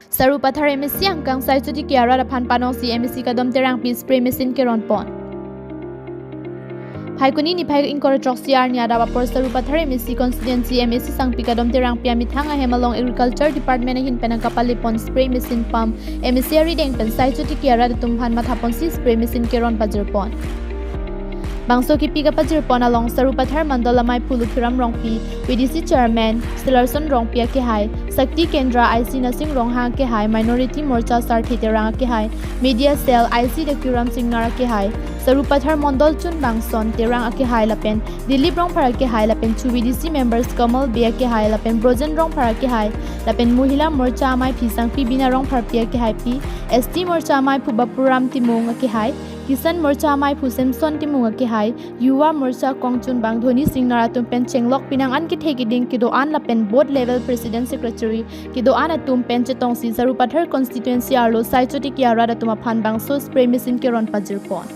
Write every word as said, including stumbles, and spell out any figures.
Sarupathar M A C angkang Sai Chotiki arat aphan panongsi M A C Kadom Terangpi spray machine keron pon. Phaikuni niphai ingkoi ra throksi arni adap apor Sarupathar M A C constituency M A C Sangpi Kadom Terangpi amethang ahem along Agriculture Department ahin pen nangkapale pon spray machine pump M A C arideng pen Sai Chotiki arat atum aphan mathaponsi spray machine keron pajir pon. Bangso kipi kapajir pon along Sarupathar Mandal amaiphu Lukhiram Rongpi, V D C Chairman Silarson Rongpi akehai, Shakti Kendra I C Nasing Ronghang akehai, Minority Morcha Sarthe Terang akehai, Media Cell I C Dakiram Singnar akehai, Sarupathar Mandal Chunbang Son Terang akehai lapen Dilip Rongphar akehai lapen chu V D C members Kamal Bey akehai lapen Brojen Rongphar akehai lapen Mohila Morcha amaiphi Sangpi Bina Rongpharpi akehai pi, S T Morcha amaiphu Bapuram Timung akehai, Kisan Morcha amaiphu Samson Timung akehai, Yuva Morcha kongchunbang Dhoni Singnar atum pen chenglok pinang an kethe keding kedo-an lapen Booth Level President Secretary kedo-an atum pen chetongsi Sarupathar constituency arlo Sai Chotiki arat atum aphan bangso spray machine keron pajir pon.